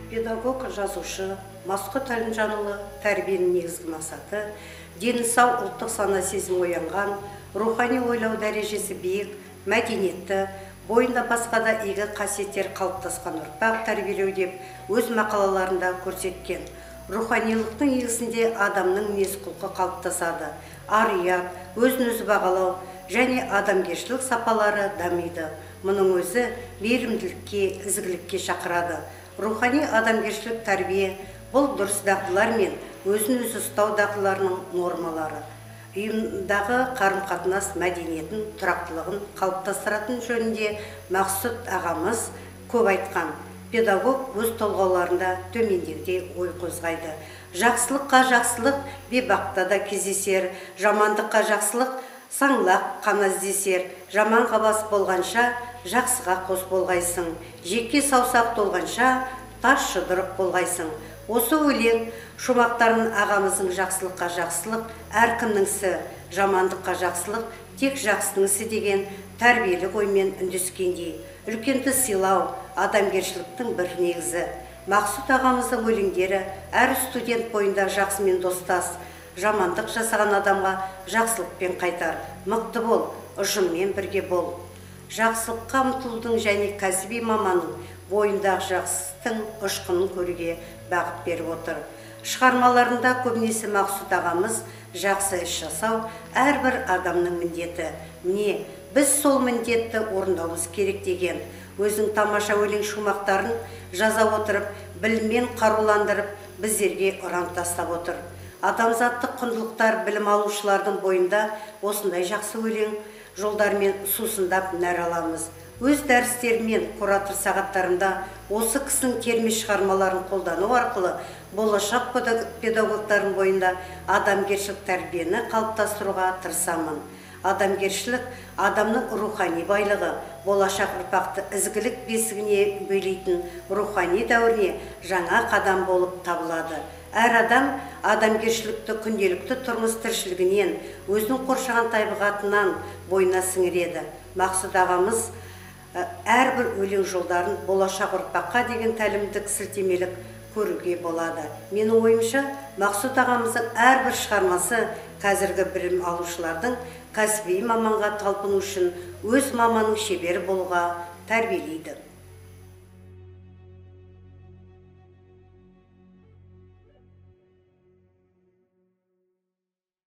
Педагог, жазушы Мақсұт Әлімжанұлы тәрбиенің негізгі мақсаты дені сау, ұлттық сана сезім оянған, рухани ойлау дәрежесі биік, мәдениетті, бойында басқа да игі қасиеттер қалыптасқан ұрпақ тәрбиелеу деп өз мақалаларында көрсеткен. Руханилықтың негізінде адамның мінез-құлқы қалыптасады, ар-ұят, өзін-өзі бағалау және адамгершілік сапалары дамиды. Мұның өзі мейірімділікке, ізгілікке шақырады. Рухани адамгершілік тәрбие бұл дұрыс дағдылар мен өзін-өзі ұстау дағдыларының нормалары. Ұйымдағы қарым-қатынас мәдениетін, тұрақтылығын қалыптастыратын жөнінде Мақсұт ағамыз көп айтқан. Педагог өз толғауларында төмендегідей ой қозғайды. Жақсылыққа жақсылық бейбақта да кездесер, жамандыққа жақсылық саңлақ қана іздесер, жаманға бас болғанша жақсыға қос болғайсың, жеке саусақ толғанша тас жұдырық болғайсың. Осы өлең шумақтарын ағамыздың жақсылыққа жақсылық әркімнің ісі, жамандыққа жақсылық тек жақсының ісі деген тәрбиелік оймен үндескендей. Үлкенді сыйлау адамгершіліктің бір негізі. Мақсұт ағамыздың өлеңдері әр студент бойында жақсымен достас, жамандық жасаған адамға жақсылықпен қайтар, мықты бол, ұжыммен бірге бол. Жақсылыққа ұмтылудың және кәсіби маманның бойындағы жақсылықтың ұшқынын көруге бағыт беріп отыр. Шығармаларында көбінесе Мақсұт ағамыз жақсы іс жасау әрбір адамның міндеті. Міне, біз сол міндетті орындауымыз керек деген. Өзінің тамаша өлең шумақтарын жаза отырып, біліммен қаруландырып, біздерге ұран тастап отыр. Адамзаттық құндылықтар білім алушылардың бойында осындай жақсы өлең жолдармен сусындап нәр аламыз. Өз дәрістеріммен, куратор сағаттарымда осы кісінің терме шығармаларын қолдану арқылы болашақ педагогтардың бойында адамгершілік тәрбиені қалыптастыруға тырысамын. Адамгершілік адамның рухани байлығы, болашақ ұрпақты ізгілік бесігіне бөлейтін рухани дәуіріне жаңа қадам болып табылады. Әр адам адамгершілікті күнделікті тұрмыс тіршілігінен, өзінің қоршаған табиғатынан бойына сіңіреді. Мақсұт ағамыз әрбір өлең жолдарын болашақ ұрпаққа деген тәлімдік сілтемелік көруге болады. Менің ойымша, Мақсұт ағамыздың әрбір шығармасы қазіргі білім алушылардың кәсіби маманға талпыну үшін өз маманның шебері болуға тәрбиелейді.